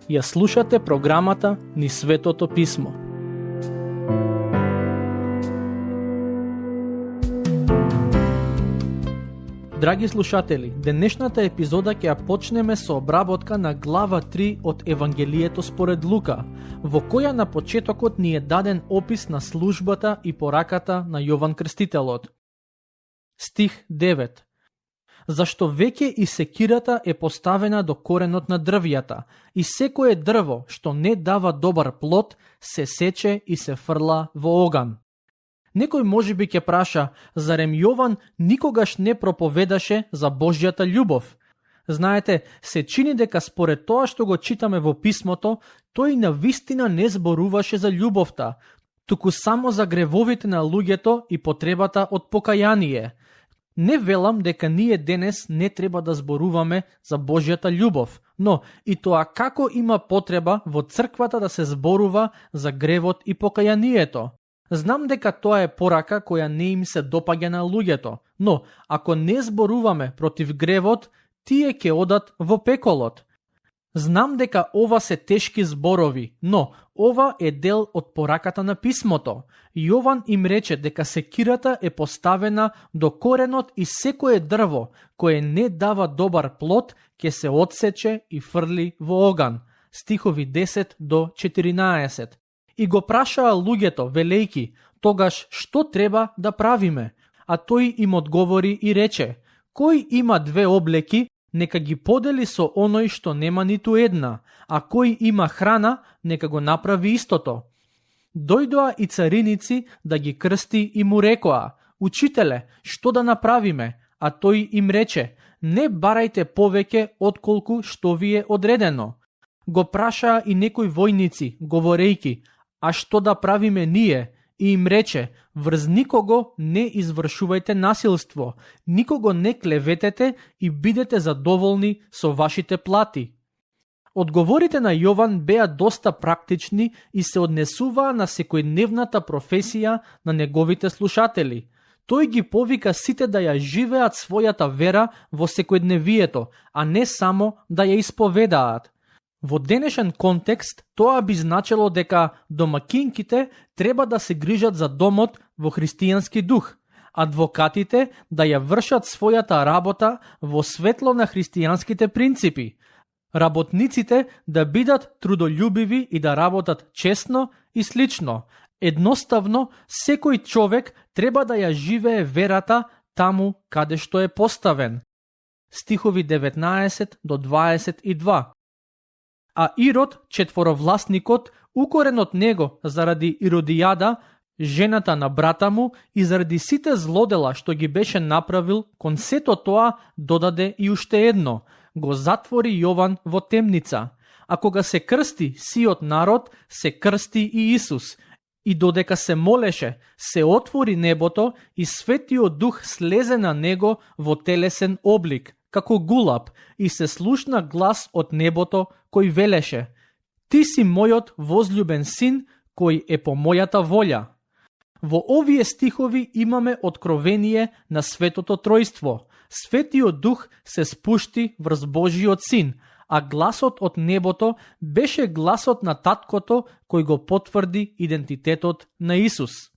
Ја слушате програмата Низ Светото Писмо. Драги слушатели, денешната епизода ќе ја почнеме со обработка на глава 3 од Евангелието според Лука, во која на почетокот ни е даден опис на службата и пораката на Јован Крстителот. Стих 9. Зашто веќе и секирата е поставена до коренот на дрвјата, и секое дрво што не дава добар плод, се сече и се фрла во оган. Некој можеби ќе праша, зарем Јован никогаш не проповедаше за Божјата љубов? Знаете, се чини дека според тоа што го читаме во писмото, тој навистина не зборуваше за љубовта, туку само за гревовите на луѓето и потребата од покаяние. Не велам дека ние денес не треба да зборуваме за Божјата љубов, но и тоа како има потреба во црквата да се зборува за гревот и покаянието. Знам дека тоа е порака која не им се допаѓа на луѓето, но ако не зборуваме против гревот, тие ќе одат во пеколот. Знам дека ова се тешки зборови, но ова е дел од пораката на писмото. Јован им рече дека секирата е поставена до коренот и секое дрво кое не дава добар плод ќе се отсече и фрли во оган. Стихови 10 до 14. И го прашаа луѓето, велејки, тогаш што треба да правиме? А тој им одговори и рече, кој има 2 облеки, нека ги подели со оној што нема ниту една, а кој има храна, нека го направи истото. Дојдоа и цариници да ги крсти и му рекоа, учителе, што да направиме? А тој им рече, не барајте повеќе отколку што ви е одредено. Го прашаа и некои војници, говорејки, а што да правиме ние? И им рече, врз никого не извршувајте насилство, никого не клеветете и бидете задоволни со вашите плати. Одговорите на Јован беа доста практични и се однесуваа на секојдневната професија на неговите слушатели. Тој ги повика сите да ја живеат својата вера во секојдневието, а не само да ја исповедаат. Во денешен контекст, тоа би значело дека домакинките треба да се грижат за домот во христијански дух, адвокатите да ја вршат својата работа во светло на христијанските принципи, работниците да бидат трудолюбиви и да работат честно и слично. Едноставно, секој човек треба да ја живее верата таму каде што е поставен. Стихови 19 до 22. А Ирод, четворовласникот, укорен од него заради Иродијада, жената на брата му, и заради сите злодела што ги беше направил, кон сето тоа додаде и уште едно, го затвори Јован во темница. А кога се крсти сиот народ, се крсти и Исус. И додека се молеше, се отвори небото и Светиот Дух слезе на него во телесен облик, како гулаб, и се слушна глас од небото кој велеше, ти си мојот возљубен син, кој е по мојата волја. Во овие стихови имаме откровение на Светото Тројство. Светиот Дух се спушти врз Божиот син, а гласот од небото беше гласот на таткото кој го потврди идентитетот на Исус.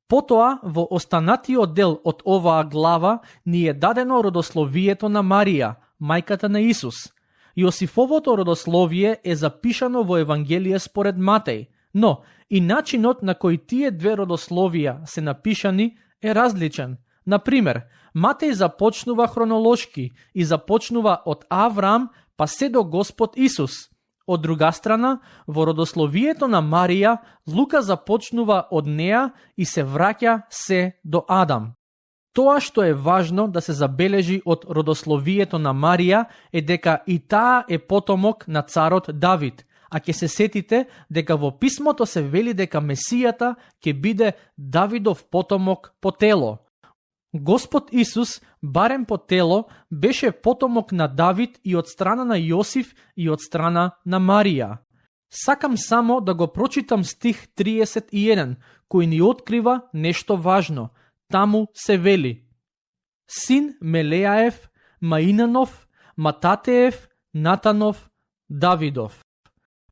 Потоа, во останатиот дел од оваа глава, ни е дадено родословието на Марија, мајката на Исус. Јосифовото родословие е запишано во Евангелие според Матеј, но и начинот на кој тие 2 родословија се напишани е различен. Например, Матеј започнува хронолошки и започнува од Авраам па се до Господ Исус. Од друга страна, во родословието на Марија, Лука започнува од неа и се враќа се до Адам. Тоа што е важно да се забележи од родословието на Марија е дека и таа е потомок на царот Давид, а ќе се сетите дека во писмото се вели дека Месијата ќе биде Давидов потомок по тело. Господ Исус, барем по тело, беше потомок на Давид и од страна на Јосиф и од страна на Марија. Сакам само да го прочитам стих 31, кој ни открива нешто важно. Таму се вели: син Мелеаев, Маинанов, Мататеев, Натанов, Давидов.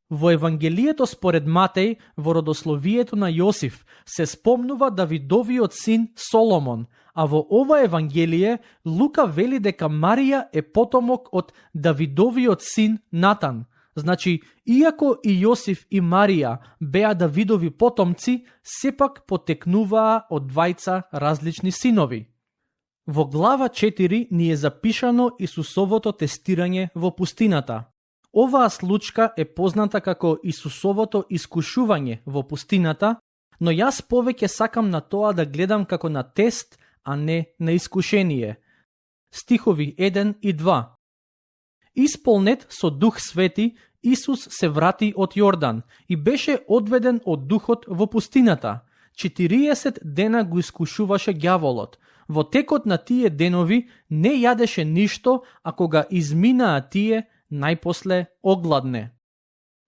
Во Евангелието според Матеј, во родословието на Јосиф, се спомнува Давидовиот син Соломон, а во ова Евангелие Лука вели дека Марија е потомок од Давидовиот син Натан. Значи, иако и Јосиф и Марија беа Давидови потомци, сепак потекнуваа од двајца различни синови. Во глава 4 ни е запишано Исусовото тестирање во пустината. Оваа случка е позната како Исусовото искушување во пустината, но јас повеќе сакам на тоа да гледам како на тест, а не на искушение. Стихови 1 и 2. Исполнет со Дух Свети, Исус се врати од Јордан и беше одведен од Духот во пустината. 40 дена го искушуваше ѓаволот. Во текот на тие денови не јадеше ништо, а кога изминаа тие, најпосле огладне.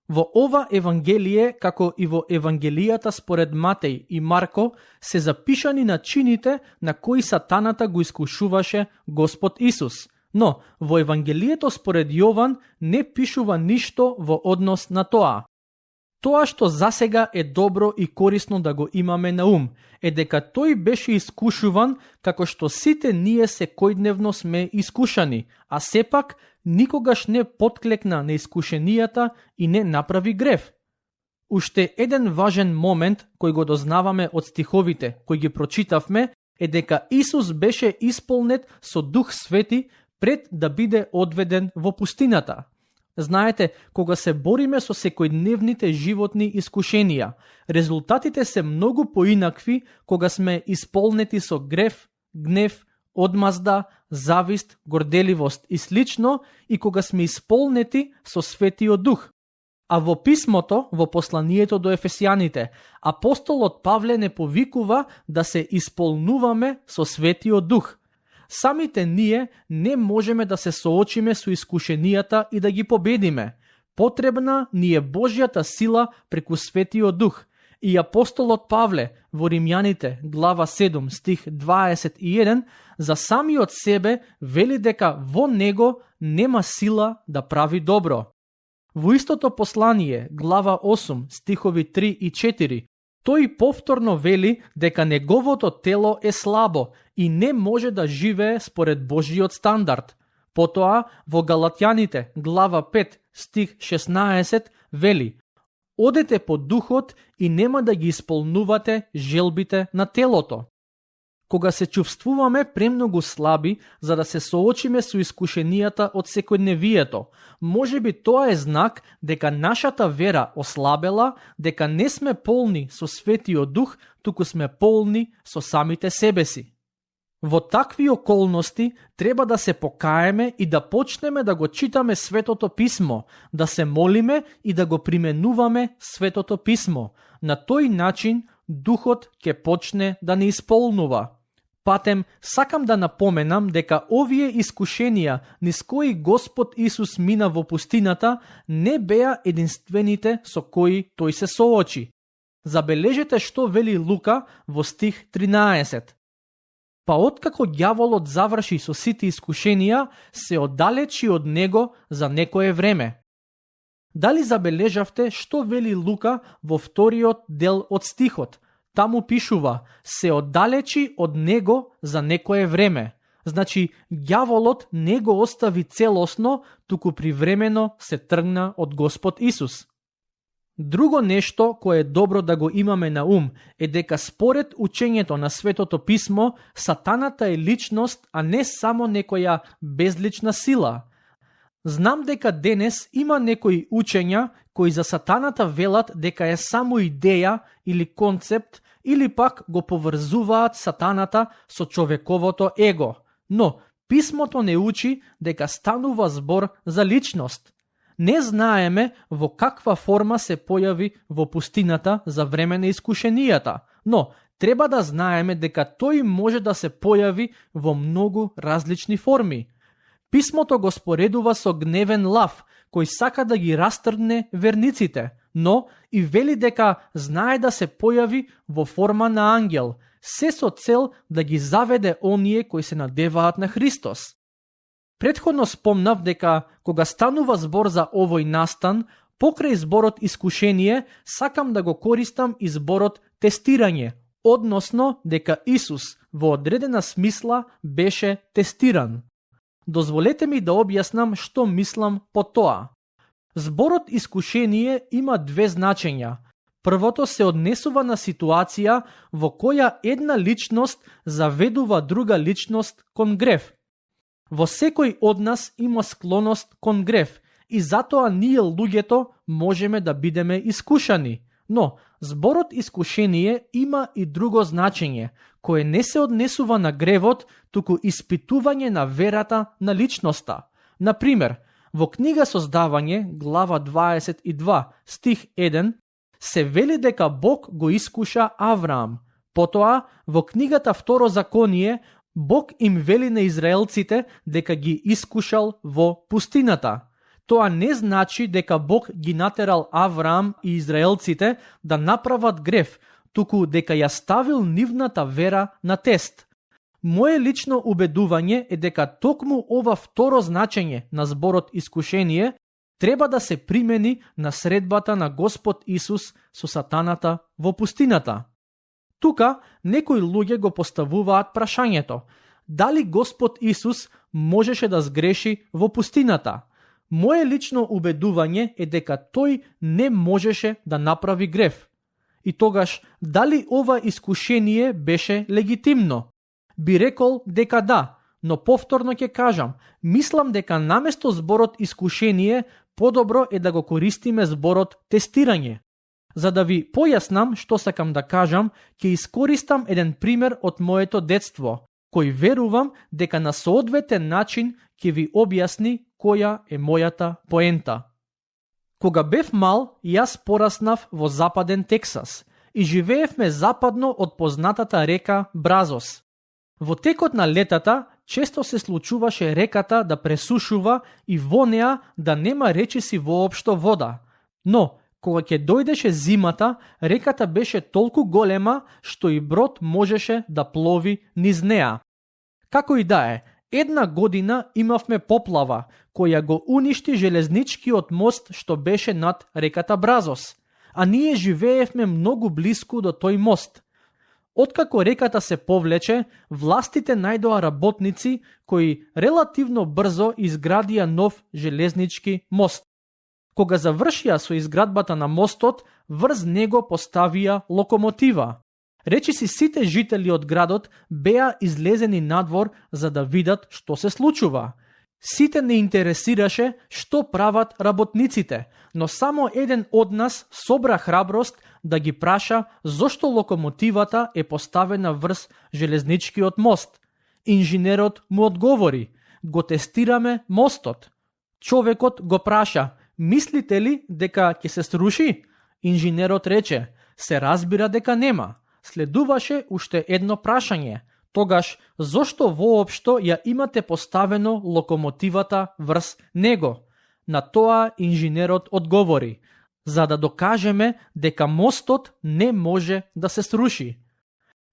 Во ова Евангелие, како и во Евангелијата според Матеј и Марко, се запишани начините на кои сатаната го искушуваше Господ Исус. Но во Евангелието според Јован не пишува ништо во однос на тоа. Тоа што засега е добро и корисно да го имаме на ум, е дека тој беше искушуван како што сите ние секојдневно сме искушани, а сепак никогаш не потклекна на искушенијата и не направи грев. Уште еден важен момент кој го дознаваме од стиховите кои ги прочитавме е дека Исус беше исполнет со Дух Свети пред да биде одведен во пустината. Знаете, кога се бориме со секојдневните животни искушенија, резултатите се многу поинакви кога сме исполнети со грев, гнев, одмазда, завист, горделивост и слично, и кога сме исполнети со Светиот Дух. А во писмото, во посланието до Ефесијаните, апостолот Павле не повикува да се исполнуваме со Светиот Дух. Самите ние не можеме да се соочиме со искушенијата и да ги победиме. Потребна ни е Божјата сила преку Светиот Дух. И апостолот Павле во Римјаните, глава 7, стих 21, за самиот себе вели дека во него нема сила да прави добро. Во истото послание, глава 8, стихови 3 и 4, тој повторно вели дека неговото тело е слабо и не може да живее според Божиот стандард. Потоа, во Галатјаните, глава 5, стих 16, вели: одете по духот и нема да ги исполнувате желбите на телото. Кога се чувствуваме премногу слаби за да се соочиме со искушенијата од секојдневието, можеби тоа е знак дека нашата вера ослабела, дека не сме полни со Светиот Дух, туку сме полни со самите себе си. Во такви околности треба да се покаеме и да почнеме да го читаме Светото Писмо, да се молиме и да го применуваме Светото Писмо. На тој начин Духот ќе почне да не исполнува. Патем, сакам да напоменам дека овие искушенија низ кои Господ Исус мина во пустината не беа единствените со кои тој се соочи. Забележете што вели Лука во стих 13. Па откако ѓаволот заврши со сите искушенија, се оддалечи од него за некое време. Дали забележавте што вели Лука во вториот дел од стихот? Таму пишува: се оддалечи од него за некое време. Значи, ѓаволот не го остави целосно, туку привремено се тргна од Господ Исус. Друго нешто кое е добро да го имаме на ум е дека според учењето на Светото Писмо, сатаната е личност, а не само некоја безлична сила. Знам дека денес има некои учења кои за сатаната велат дека е само идеја или концепт, или пак го поврзуваат сатаната со човековото его. Но Писмото не учи дека станува збор за личност. Не знаеме во каква форма се појави во пустината за време на искушенијата, но треба да знаеме дека тој може да се појави во многу различни форми. Писмото го споредува со гневен лав, кој сака да ги растргне верниците, но и вели дека знае да се појави во форма на ангел. се со цел да ги заведе оние кои се надеваат на Христос. Претходно спомнав дека кога станува збор за овој настан, покрај зборот искушение, сакам да го користам и зборот тестирање, односно дека Исус во одредена смисла беше тестиран. Дозволете ми да објаснам што мислам по тоа. Зборот искушение има две значења. Првото се однесува на ситуација во која една личност заведува друга личност кон грев. Во секој од нас има склоност кон грев и затоа ние луѓето можеме да бидеме искушани. Но зборот искушение има и друго значење, кое не се однесува на гревот, туку испитување на верата на личноста. Например, во книга Создавање, глава 22, стих 1, се вели дека Бог го искуша Авраам. Потоа, во книгата Второзаконие, Бог им вели на израелците дека ги искушал во пустината. Тоа не значи дека Бог ги натерал Авраам и израелците да направат грев, туку дека ја ставил нивната вера на тест. Мое лично убедување е дека токму ова второ значење на зборот искушение треба да се примени на средбата на Господ Исус со сатаната во пустината. Тука некои луѓе го поставуваат прашањето: дали Господ Исус можеше да сгреши во пустината? Мое лично убедување е дека тој не можеше да направи грев. И тогаш, дали ова искушение беше легитимно? Би рекол дека да, но повторно ќе кажам, мислам дека наместо зборот искушение, подобро е да го користиме зборот тестирање. За да ви појаснам што сакам да кажам, ќе искористам еден пример од моето детство, кој верувам дека на соодветен начин ќе ви објасни која е мојата поента. Кога бев мал, јас пораснав во западен Тексас и живеевме западно од познатата река Бразос. Во текот на летата често се случуваше реката да пресушува и во неа да нема речиси воопшто вода. Но, кога ќе дојдеше зимата, реката беше толку голема што и брод можеше да плови низ неа. Како и да е, една година имавме поплава, која го уништи железничкиот мост што беше над реката Бразос, а ние живеевме многу блиску до тој мост. Откако реката се повлече, властите најдоа работници кои релативно брзо изградија нов железнички мост. Кога завршија со изградбата на мостот, врз него поставија локомотива. Речиси сите жители од градот беа излезени надвор за да видат што се случува. Сите не интересираше што прават работниците, но само еден од нас собра храброст да ги праша зошто локомотивата е поставена врз железничкиот мост. Инженерот му одговори: го тестираме мостот. Човекот го праша: мислите ли дека ќе се сруши? Инженерот рече: се разбира дека нема. Следуваше уште едно прашање: тогаш зошто воопшто ја имате поставено локомотивата врз него? На тоа инженерот одговори: за да докажеме дека мостот не може да се сруши.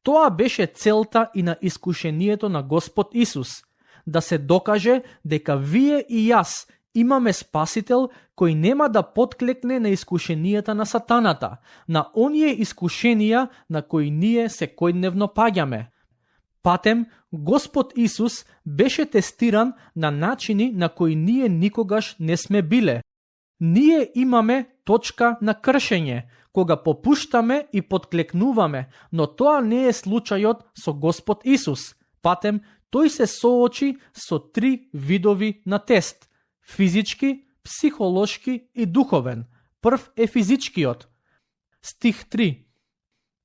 Тоа беше целта и на искушението на Господ Исус, да се докаже дека вие и јас имаме Спасител кој нема да потклекне на искушенијата на сатаната, на оние искушенија на кои ние секојдневно паѓаме. Патем, Господ Исус беше тестиран на начини на кои ние никогаш не сме биле. Ние имаме точка на кршење, кога попуштаме и потклекнуваме, но тоа не е случајот со Господ Исус. Патем, тој се соочи со 3 видови на тест: физички, психолошки и духовен. Прв е физичкиот. Стих 3.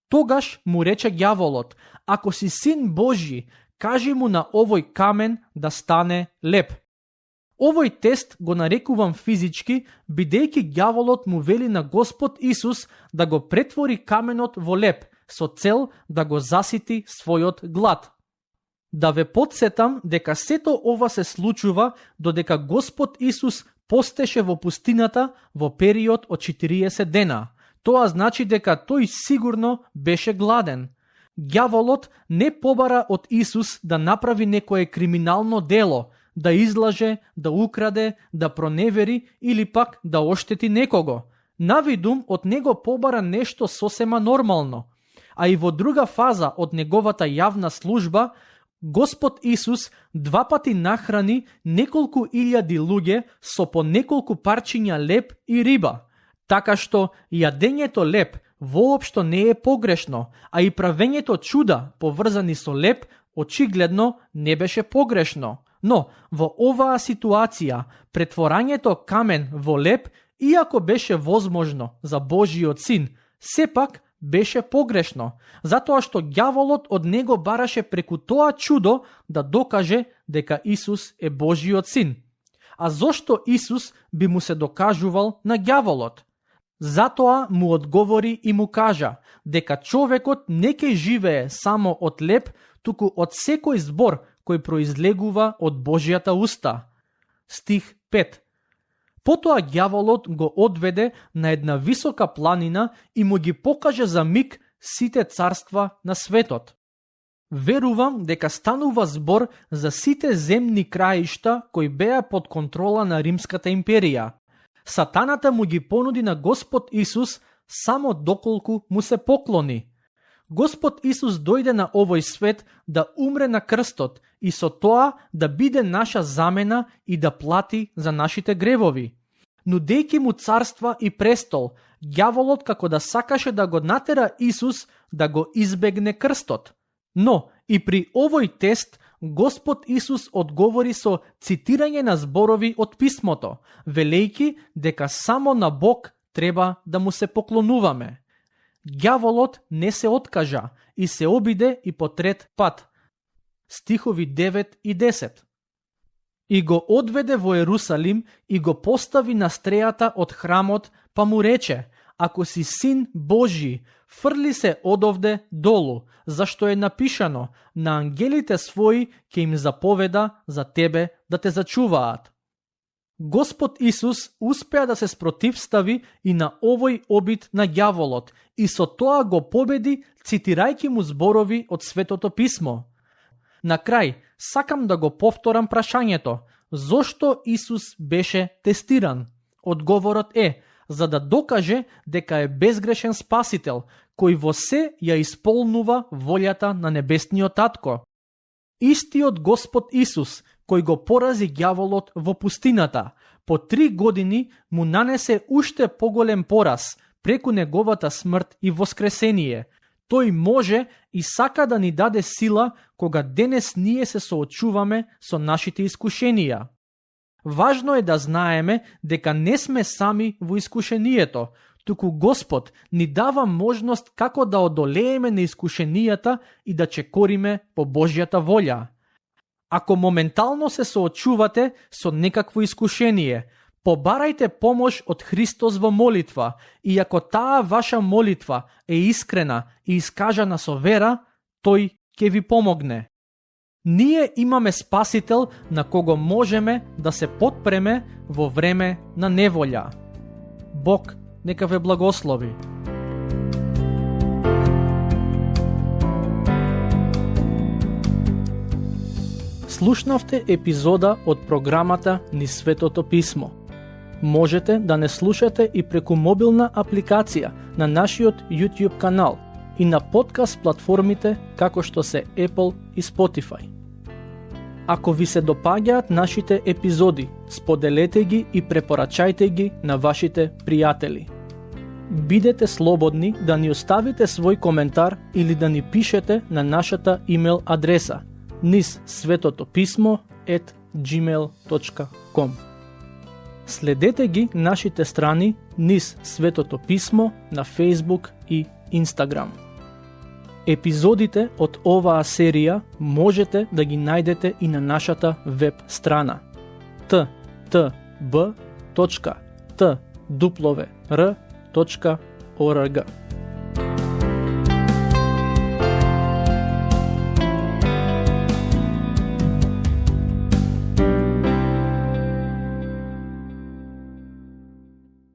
Тогаш му рече ѓаволот: ако си син Божји, кажи му на овој камен да стане леп. Овој тест го нарекувам физички, бидејќи ѓаволот му вели на Господ Исус да го претвори каменот во леп, со цел да го засити својот глад. Да ве потсетам дека сето ова се случува додека Господ Исус постеше во пустината во период од 40 дена. Тоа значи дека тој сигурно беше гладен. Ѓаволот не побара од Исус да направи некое криминално дело, да излаже, да украде, да проневери или пак да оштети некого. Навидум од него побара нешто сосема нормално. А и во друга фаза од неговата јавна служба, Господ Исус 2 пати нахрани неколку илјади луѓе со по неколку парчиња леб и риба. Така што јадењето леб воопшто не е погрешно, а и правењето чуда поврзани со леб очигледно не беше погрешно. Но во оваа ситуација, претворањето камен во леб, иако беше возможно за Божиот син, сепак беше погрешно, затоа што ѓаволот од него бараше преку тоа чудо да докаже дека Исус е Божиот син. А зошто Исус би му се докажувал на ѓаволот? Затоа му одговори и му кажа дека човекот не ќе живее само од леб, туку од секој збор кој произлегува од Божјата уста. Стих 5. Потоа ѓаволот го одведе на една висока планина и му ги покаже за миг сите царства на светот. Верувам дека станува збор за сите земни краишта кои беа под контрола на Римската империја. Сатаната му ги понуди на Господ Исус само доколку му се поклони. Господ Исус дојде на овој свет да умре на крстот и со тоа да биде наша замена и да плати за нашите гревови. Нудејќи му царства и престол, ѓаволот како да сакаше да го натера Исус да го избегне крстот. Но и при овој тест Господ Исус одговори со цитирање на зборови од писмото, велејќи дека само на Бог треба да му се поклонуваме. Ѓаволот не се откажа и се обиде и по трет пат. Стихови 9 и 10. И го одведе во Ерусалим и го постави на стрејата од храмот, па му рече: ако си син Божи, фрли се одовде долу, зашто е напишано: на ангелите своји ќе им заповеда за тебе да те зачуваат. Господ Исус успеа да се спротивстави и на овој обид на ѓаволот и со тоа го победи, цитирајќи му зборови од Светото писмо. На крај, сакам да го повторам прашањето: зошто Исус беше тестиран? Одговорот е: за да докаже дека е безгрешен спасител, кој во се ја исполнува волјата на небесниот татко. Истиот Господ Исус, кој го порази ѓаволот во пустината, по 3 години му нанесе уште поголем пораз преку неговата смрт и воскресение. Тој може и сака да ни даде сила кога денес ние се соочуваме со нашите искушенија. Важно е да знаеме дека не сме сами во искушението, туку Господ ни дава можност како да одолееме на искушенијата и да чекориме по Божјата волја. Ако моментално се соочувате со некакво искушение, побарајте помош од Христос во молитва и ако таа ваша молитва е искрена и искажана со вера, тој ќе ви помогне. Ние имаме Спасител на кого можеме да се потпреме во време на неволја. Бог нека ве благослови. Слушнавте епизода од програмата Низ Светото писмо. Можете да не слушате и преку мобилна апликација на нашиот YouTube канал и на подкаст платформите како што се Apple и Spotify. Ако ви се допаѓаат нашите епизоди, споделете ги и препорачајте ги на вашите пријатели. Бидете слободни да ни оставите свој коментар или да ни пишете на нашата имейл адреса nizsvetotopисmo@gmail.com. Следете ги нашите страни Низ Светото писмо на Facebook и Instagram. Епизодите од оваа серија можете да ги најдете и на нашата веб страна ttb.twr.org.